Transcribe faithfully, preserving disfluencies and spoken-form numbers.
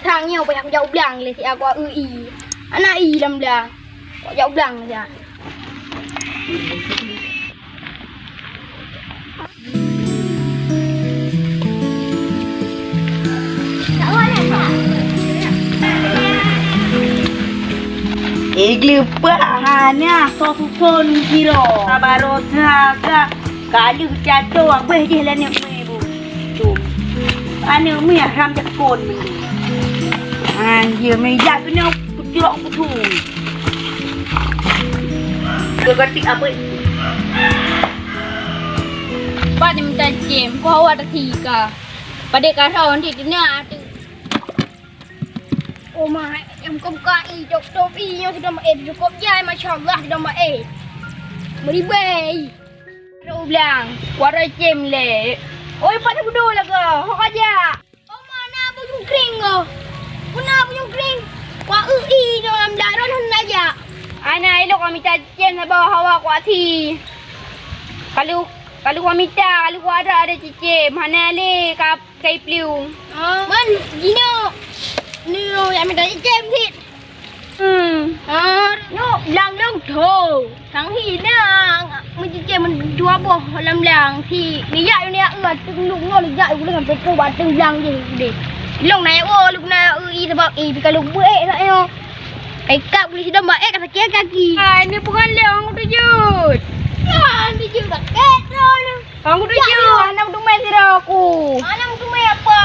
Sang nyoe payah kujak u blang lé siat, kueu ié. Hana ié lam blang. Kujak u blang lé siat. Eh, geuleupak hana soe suson sidroe. Sabaroe saga ka lheueh cato abéh jih lé aneuk mé bu. Tu. Aneuk mé haram jakon meundi. Anjir, mé jak keunoe peucok putui. Keu gatik abéh. Pat nyang mita cicém, ku hawa tathi ka. Padé ka rhot nanti teungoh tu. Oh ma, nyang buka-buka ié, cok-cok ié, nyoe sidroe maén, cukôp jai, masya Allah, sidroe maén. Meuribèe. Rot u blang, kuat rot cicém lé. Oi, pat neubeudôh lagoe, hok aja. Oh ma, na bujong kring goh. Peue na bujong kring? Kueu ié nyoe lam blang, rot hana jak. Ana ilok ka mita cicém saboh hawa kuat thi. Kalu, kalu ka mita, kalu kuat ada, ada cicém, hana lé ka Kai pliu. Ah, man, jinoe. Nyoe jak mita cicém cit. Hmm. Ah, nyoe blang lôn tho. Sang hina meucicém dua boh lam blang. Si, neujak, neujak, eu, ateueng lôn nyoe neujak, ulôn sampai po bak ateueng blang jih udeh. Lôn na jak woe, lôn na jak eu ié sabab, eh, pih ka lôn beuék sak nyoe. Kai kap ulôn sidang bak ék ka sakét kaki. Hai, ni peue ngon lé, ureueng tuju. Ya, tuju sakét droeneuh. Ureueng tuju, hana meuteumé sidroe ku. Hana meuteumé apa?